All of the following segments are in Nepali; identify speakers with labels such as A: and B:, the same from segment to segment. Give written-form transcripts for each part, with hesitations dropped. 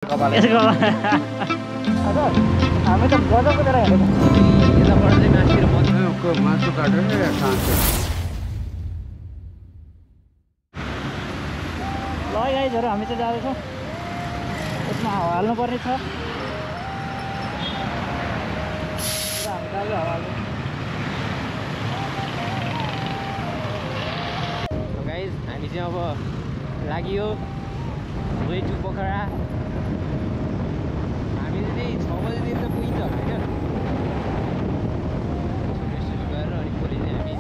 A: यसको हजुर हामी त गजब कुदेर हेरेको
B: यताबाट चाहिँ मासतिर मासु काटेर खान्छ।
A: ल गाइजहरू हामी चाहिँ जाँदैछौँ यसमा हावा हाल्नुपर्ने छ र हामी जाँदै हावा हाल्दैछौँ।
B: गाइज हामी चाहिँ अब लाग्यो वे टु पोखरा। हामी चाहिँ 6 बजेतिर त पुगिन्छ होला होइन। रेस्ट गरेर अनि भोलि चाहिँ हामी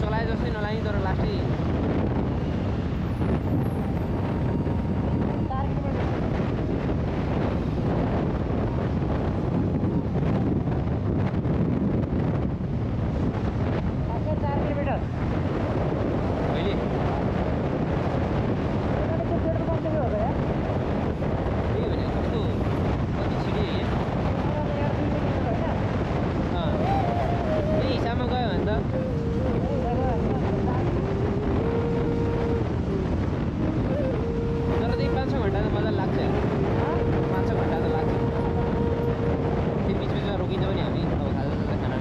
B: चलाए जस्तै नलाग्ने तर लास्टै हिसाबमा गयो भने त तर त्यही 5-6 घन्टा त मजा लाग्छ। 5-6 घन्टा त लाग्छ। त्यो बिच बिचमा रोकिन्छ पनि हामी अब खाजा खाना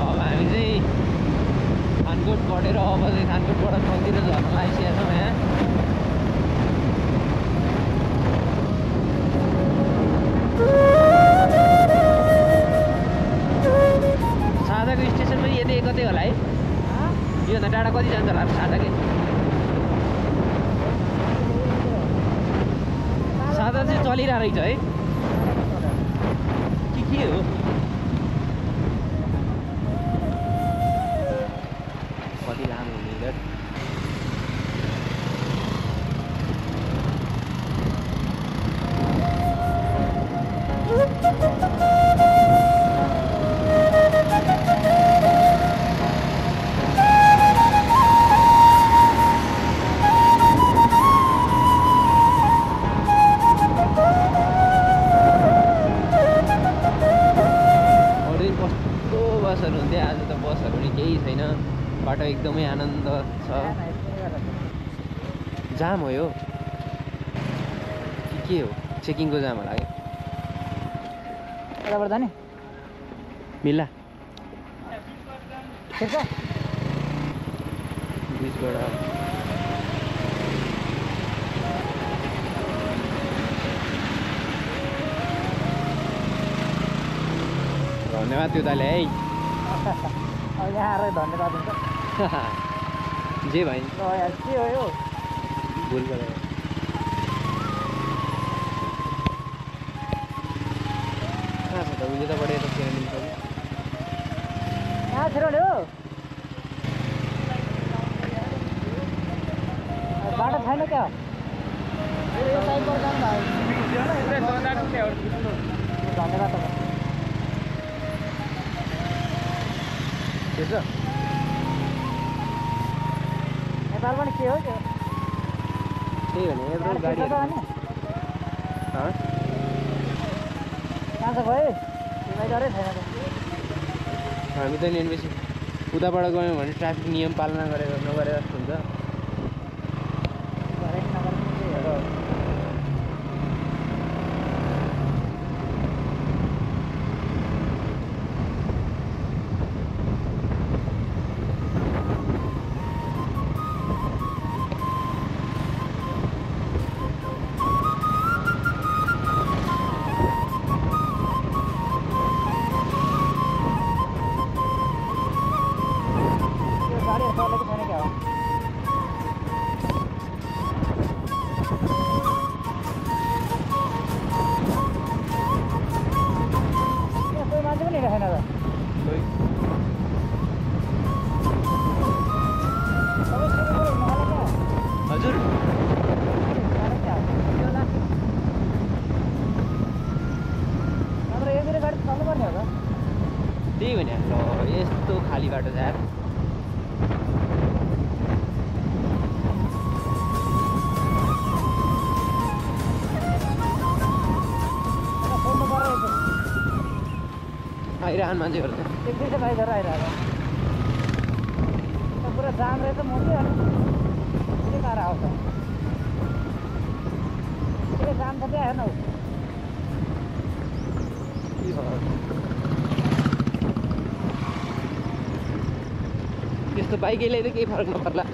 B: अब हामी चाहिँ खानकोट कटेर अब चाहिँ खानकोटबाट मन्दिर झर्न लागिसकेका छौँ यहाँ। साझाको स्टेसन पनि यतै कतै होला है। योभन्दा टाढा कति जान्छ होला साझाकै? साझा चाहिँ चलिरहेको रहेछ है के हो? कति लामो हुने इधर बसहरू हुन्थ्यो। आज त बसहरू पनि केही छैन। बाटो एकदमै आनन्द छ। जाम हो यो के हो? चेकिङको जाम होला कि
A: यताबाट जाने
B: मिल्ला
A: ठिक छ।
B: बिचबाट धन्यवाद त्यो दाले है।
A: अब यहाँ आएर धन्यवाद हुन्छ
B: जे भाइ
A: यार के हो यो
B: भुल गरेँ। कहाँ छ त उहिले त बढेर किन मिल्छ कि
A: यहाँ छिराउने हो बाटो छैन क्या? यो साइडबाट जानु भयो। धन्यवाद तपाईँ। नेपाल पनि के हो त्यो?
B: त्यही भने यत्रो गाडीहरू
A: कहाँ छ भाइ? डरै छैन त।
B: हामी त नि बेसी उताबाट गयौँ भने ट्राफिक नियम पालना गरेर नगरेर जस्तो हुन्छ। ल यस्तो खाली बाटो छ यार आइरहन् मान्छेहरू त
A: एकदिन चाहिँ बाइकहरू आइरहेको पुरा जाम रहेछ म के कार आउँछ के जाम त त्यहाँ हेर्न
B: त्यस्तो बाइकैले त केही फरक नपर्ला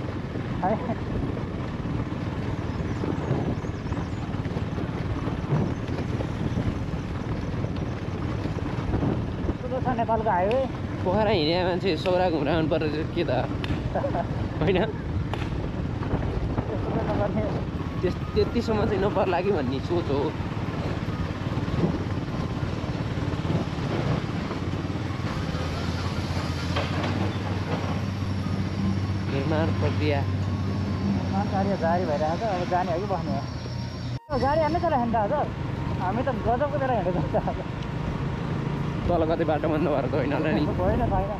A: नेपालको हाइवे
B: पोखरा हिँडे मान्छे सौरा घुम्राउनु पर्छ के त होइन त्यतिसम्म चाहिँ नपर्ला कि भन्ने सोच हो निर्माण प्रक्रिया
A: गाडी जारी भइरहेको छ अब जाने हो कि बस्ने हो गाडी हाल्नै चला हिँड्दा हजुर हामी त गजब कुदेर हिँडेको छ
B: तल कतै बाटो बन्द भएर त होइन होला नि
A: होइन छैन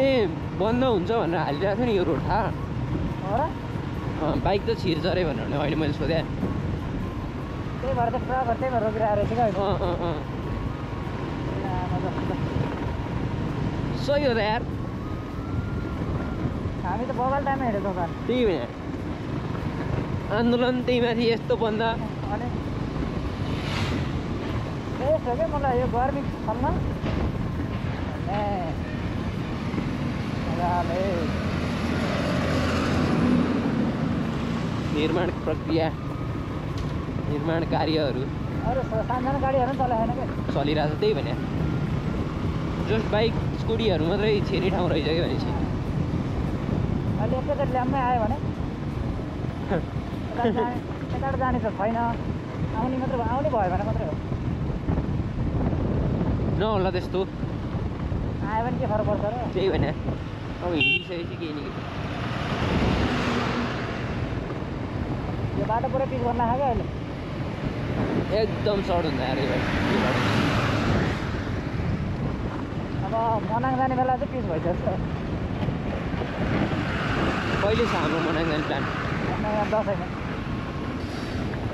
B: ए बन्द हुन्छ भनेर हालिरहेको थियो नि यो रोड थाहा बाइक त छिर्छ अरे भनेर अहिले मैले सोधेँ
A: त्यही भएर त ट्रकहरू त्यही भएर रोकिरहेको रहेछ क्या
B: सही हो त यार
A: हामी त बबाल टाइममा हिँडेको दोकान
B: त्यही भएर आन्दोलन त्यही माथि यस्तो बन्द
A: अनि यस्तो हो क्या मलाई यो गर्मी फल्न
B: निर्माण प्रक्रिया निर्माण कार्यहरू
A: अरू सानसानो गाडीहरू पनि चलाएन क्या
B: चलिरहेको छ त्यही भने जस्ट बाइक स्कुटीहरू मात्रै छिर्ने ठाउँ रहेछ कि भनेपछि
A: अहिले एकैचोटि ल्याम्मै आयो भने यताबाट जाने त छैन आउने मात्रै आउने भयो भने मात्रै हो
B: नहोला त्यस्तो
A: आयो भने के फरक पर्छ र
B: त्यही भने अब हिँडिसकेपछि केही नि
A: यो बाटो पुरै पिच गर्न लाग्यो अहिले
B: एकदम सर्ट हुन्छ यार यो बाटो
A: अब मनाङ जाने बेला चाहिँ पिच भइसक्छ
B: कहिले छ हाम्रो मनाङ जाने प्लान
A: दसैँमा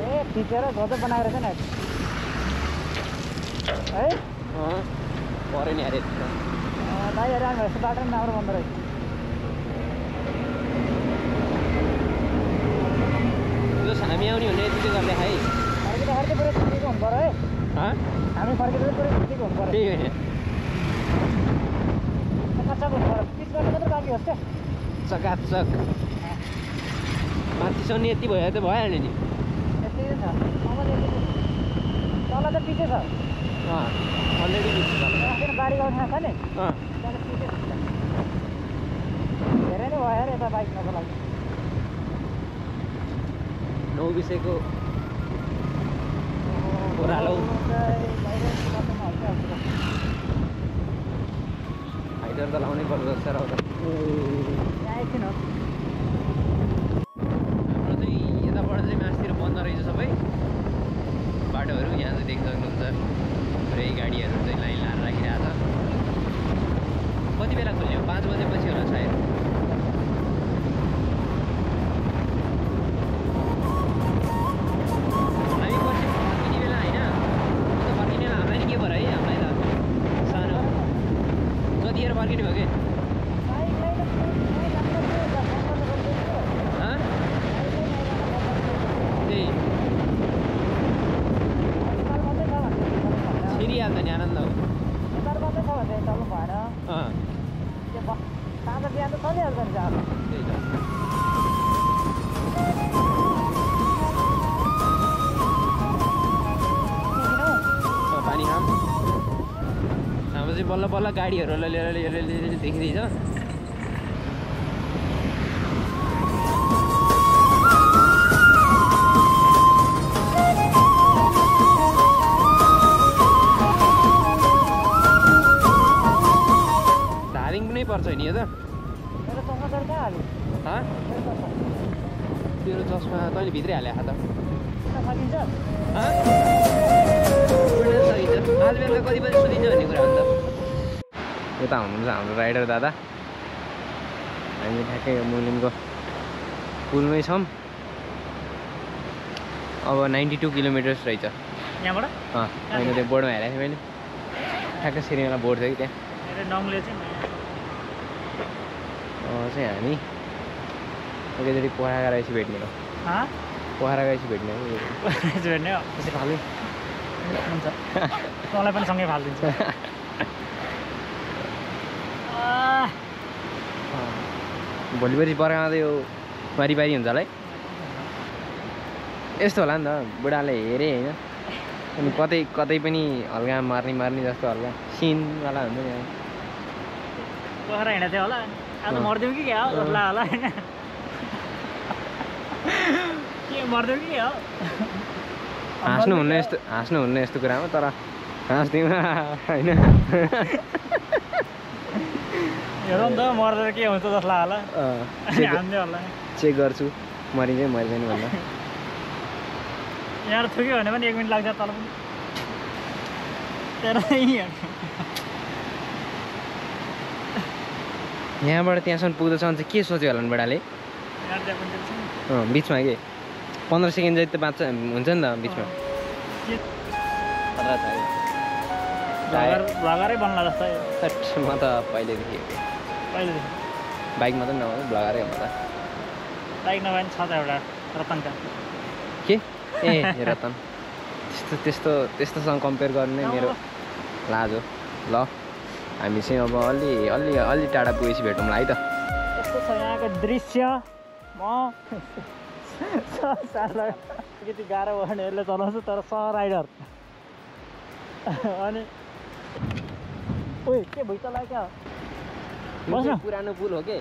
A: ए खिचेर गजब बनाएको रहेछ नि है
B: पऱ्यो नि अरे
A: भाइहरू आउनु यस्तो बाटो पनि राम्रो बन्दो रहेछ
B: यो हामी आउने भने यति गर्दै खाइ
A: फर्किँदाखेरि पुरै छुट्टीको हुनु पऱ्यो है हामी फर्किँदा पुरै छुट्टीको हुनु पऱ्यो
B: त्यही होइन
A: चकाचक हुनु पऱ्यो पिच गर्नु मात्रै बाँकी होस् क्या
B: चकाचक माथिसम्म यति भयो त भइहाल्यो नि
A: यति छ अब तल त पिचै छ
B: अलरेडी पिच छ
A: किन बारी गाउने छ नि धेरै नै भयो अरे यता बाइक नको लागि
B: नौ विषयको ओह्रालो हाइडर त लाउनै पर्छ जस्तो र
A: एकछिन हो
B: हाम्रो चाहिँ यताबाट चाहिँ मासतिर बन्द रहेछ सबै बाटोहरू यहाँ चाहिँ देख्न सक्नुहुन्छ पुरै गाडीहरू चाहिँ लाइन लाएर राखिरहेको छ कति बेला खोल्ने हो 5 बजेपछि होला सायद हामी पछि फर्किने बेला होइन फर्किने बेला हामीलाई नि के भयो है हामीलाई त सानो जतिखेर फर्किने भयो कि छिरिहाल्छ नि आनन्द हो पानी खाम हाम्रो चाहिँ बल्ल बल्ल गाडीहरू लिएर देखिँदैछ पर्छ नि त तेरो चस्मा तैँले भित्रै हाले त
A: सकिन्छ
B: आज बेलुका कति बजी सुतिन्छ भन्ने कुरा हो नि त यता हुनुहुन्छ हाम्रो राइडर दादा। हामी ठ्याक्कै मुलिनको पुलमै छौँ। अब 92 किलोमिटर्स रहेछ
A: यहाँबाट।
B: होइन त्यो बोर्डमा हेरेको थिएँ मैले, ठ्याक्कै सिरिङवाला बोर्ड थियो कि त्यहाँ।
A: नङले चाहिँ
B: हामी एकैचोटि पोखरा गएपछि भेट्ने हो। पोखरा गएपछि भेट्ने हो।
A: भेट्ने हो त्यसै फाल्ने हुन्छ। तँलाई पनि सँगै फालिदिन्छ।
B: भोलिपर्सि बर्खामा त यो बारी हुन्छ होला है। यस्तो होला नि त, बुढाले हेरे होइन, अनि कतै पनि हल्का मार्ने जस्तो हल्का सिनवाला हुन्छ नि।
A: पोखरा हिँडेको थियो होला, आज मर्दिउँ कि क्या हो होला होइन, के मर्दिउँ कि हो।
B: हाँस्नुहुन्न यस्तो कुरामा, तर हाँस्दिउँ होइन।
A: हेरौँ त मर्दा के हुन्छ जस्तो होला। हान्दै होला
B: चेक गर्छु मरिँदैन भन्दा।
A: यहाँ थुक्यो भने पनि 1 मिनट लाग्छ तल पनि।
B: यहाँबाट त्यहाँसम्म पुग्दैछ भने चाहिँ के सोच्यो होला नि बुढाले? बिचमा के 15 सेकेन्ड जति त बाँच्छ हुन्छ नि त बिचमा।
A: भ्लगरै बन्ला जस्तो।
B: म त पहिल्यैदेखि बाइकमा त नभए भ्लगरै हो म त।
A: बाइक नभए पनि छ त एउटा रतनका।
B: के ए रतन त्यस्तोसँग कम्पेयर गर्नु नै मेरो लाज हो। ल हामी चाहिँ अब अलि टाढा पुगेपछि भेटौँला है त।
A: यस्तो छ यहाँको दृश्य। म अलिकति गाह्रो भनेहरूले चलाउँछु, तर राइडर। अनि ओइ के भुइँचला क्या बस्न?
B: पुरानो पुल हो के?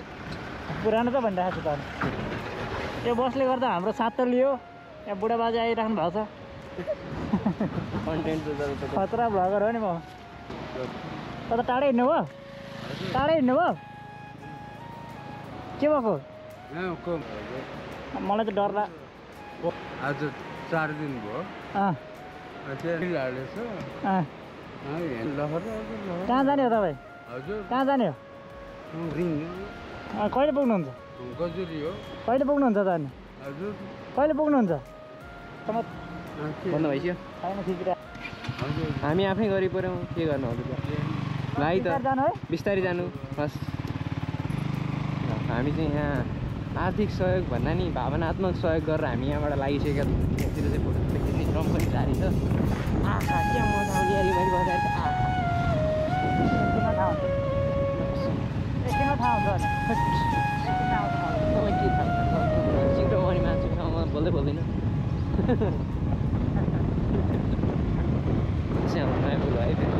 A: पुरानो त भनिरहेको छु त। त्यो बसले गर्दा हाम्रो साथ त लियो। यहाँ बुढा बाजे आइराख्नु भएको छ।
B: कन्टेन्ट
A: खतरा भ्लगर हो नि म। तर टाढै हिँड्नु भयो? के भएको? मलाई त डर लाग्यो।
C: आज 4 दिन भयो।
A: कहाँ जाने हो तपाईँ? कहाँ जाने हो? कहिले पुग्नुहुन्छ? कहिले पुग्नुहुन्छ त अनि? कहिले पुग्नुहुन्छ?
B: बन्द भइसक्यो।
A: छैन ठिक।
B: हामी आफै गरी पऱ्यौँ, के गर्नु हजुर ल है त। बिस्तारै जानु बस। हामी चाहिँ यहाँ आर्थिक सहयोग भन्दा नि भावनात्मक सहयोग गरेर हामी यहाँबाट लागिसकेका छौँ। यहाँतिर चाहिँ फोटो खिच्ने क्रम पनि जारी छ। आहा क्या मजा आउने यारी बारी बजाएर छ।
A: एकछिनमा थाहा हुन्छ
B: मलाई के थाहा छ, छिटो गर्ने मान्छेसँग म बोल्दैन। हाम्रो नयाँ पुल है फेरि।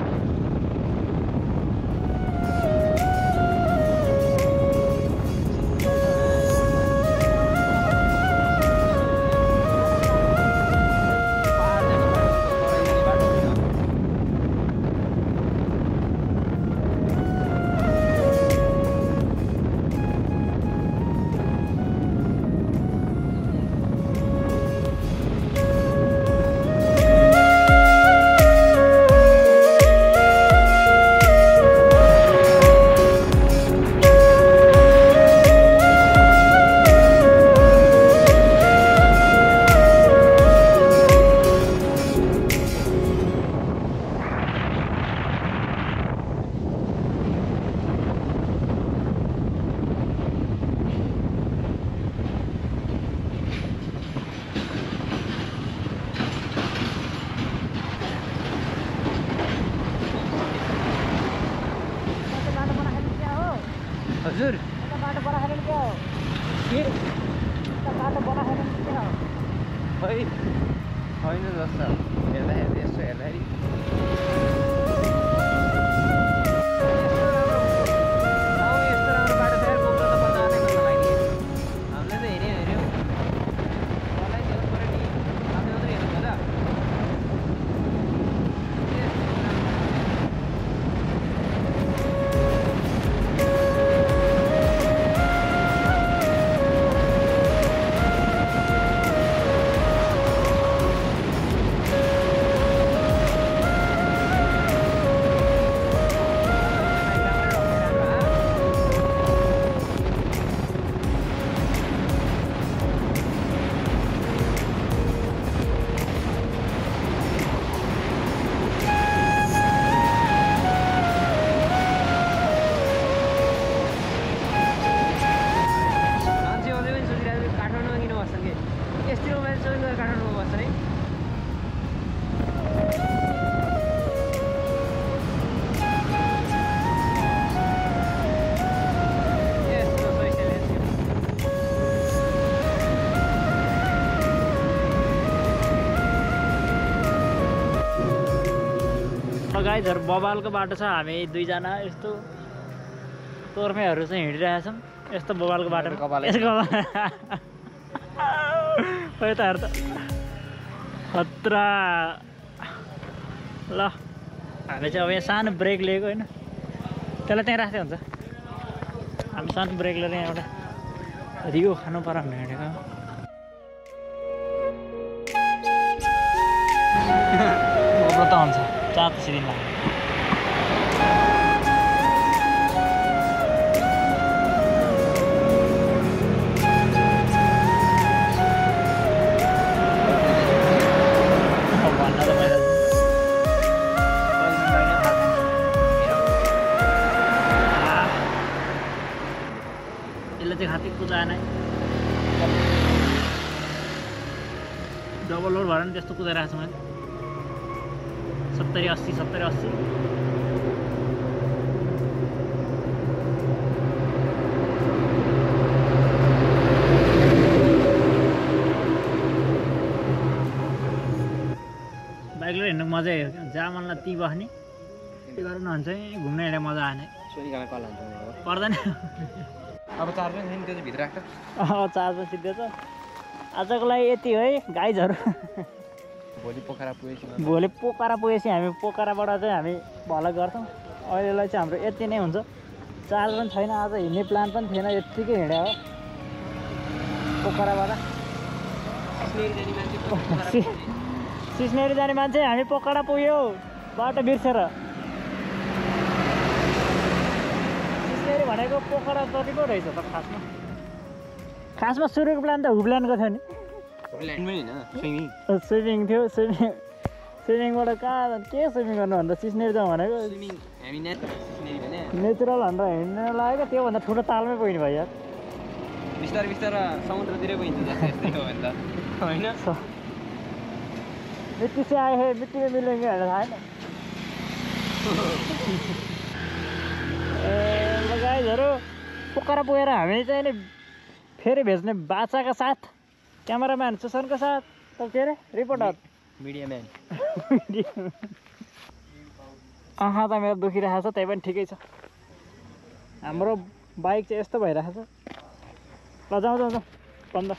B: हजुर
A: बाटो बनाएर क्या हो?
B: के
A: बाटो बनाएर क्या हो?
B: खै छैन जस्तो हेर्दाखेरि यसो हेर्दाखेरि।
A: गाइजहरू बबालको बाटो छ। हामी दुईजना यस्तो तोर्मेहरू चाहिँ हिँडिरहेछौँ यस्तो बबालको बाटो खै त हेर त खतरा। ल हामी चाहिँ अब यहाँ सानो ब्रेक लिएको होइन, त्यसलाई त्यहीँ राख्दै हुन्छ। हामी सानो ब्रेक लिएर यहाँ एउटा रियो खानु पर्यो भनेर हिँडेको। त हुन्छ चाँत सिरिन लाग्यो। यसले चाहिँ खाती कुदाएन है, डबल लोड भएर नि त्यस्तो कुदाइरहेको छु मैले। 70-80 70-80 बाइक लिएर हिँड्नुको मजा आयो। जहाँ मनलाई ती बस्ने त्यो गरेर नभन्छ घुम्न हिँडेर मजा आने पर्दैन।
B: अब चार्जर छैन त्यो चाहिँ भित्र राख्छ।
A: चार्जर सिद्धेछ। आजको लागि यति है गाइजहरू।
B: भोलि पोखरा
A: पुगेपछि हामी पोखराबाट चाहिँ हामी भला गर्छौँ। अहिलेलाई चाहिँ हाम्रो यति नै हुन्छ। चार्ज पनि छैन, आज हिँड्ने प्लान पनि थिएन, यत्तिकै हिँड्यो हो पोखराबाट। सिस्नेरी जाने मान्छे हामी पोखरा पुग्यो बाटो बिर्सेर। सिस्नेरी भनेको पोखरा जतिको रहेछ त खासमा सुरुको प्लान त हुब्ल्यान्डको थियो नि। स्विमिङ थियो। स्विमिङबाट कहाँ के स्विमिङ गर्नु भन्दा सिस्नेरी जाउँ भनेको। नेचुरल भनेर हिँड्न लागेको, त्योभन्दा ठुलो तालमै पुग्नु भयो यार।
B: बिस्तारै समुद्रतिरै गइन्छ जस्तै हो भने त होइन।
A: मिट्टी से आए हैं मिट्टी में मिलेंगे भनेर थाहा छैन। गाइजहरू पोखरा पुगेर हामी चाहिँ नि फेरि भेज्ने बाचाका साथ, क्यामेराम्यान सुसनको साथ, त के अरे रिपोर्टर
B: मिडिया म्यान।
A: त मेरो दुखिरहेको छ, त्यही पनि ठिकै छ। हाम्रो बाइक चाहिँ यस्तो भइरहेको छ। ल जाउँ 15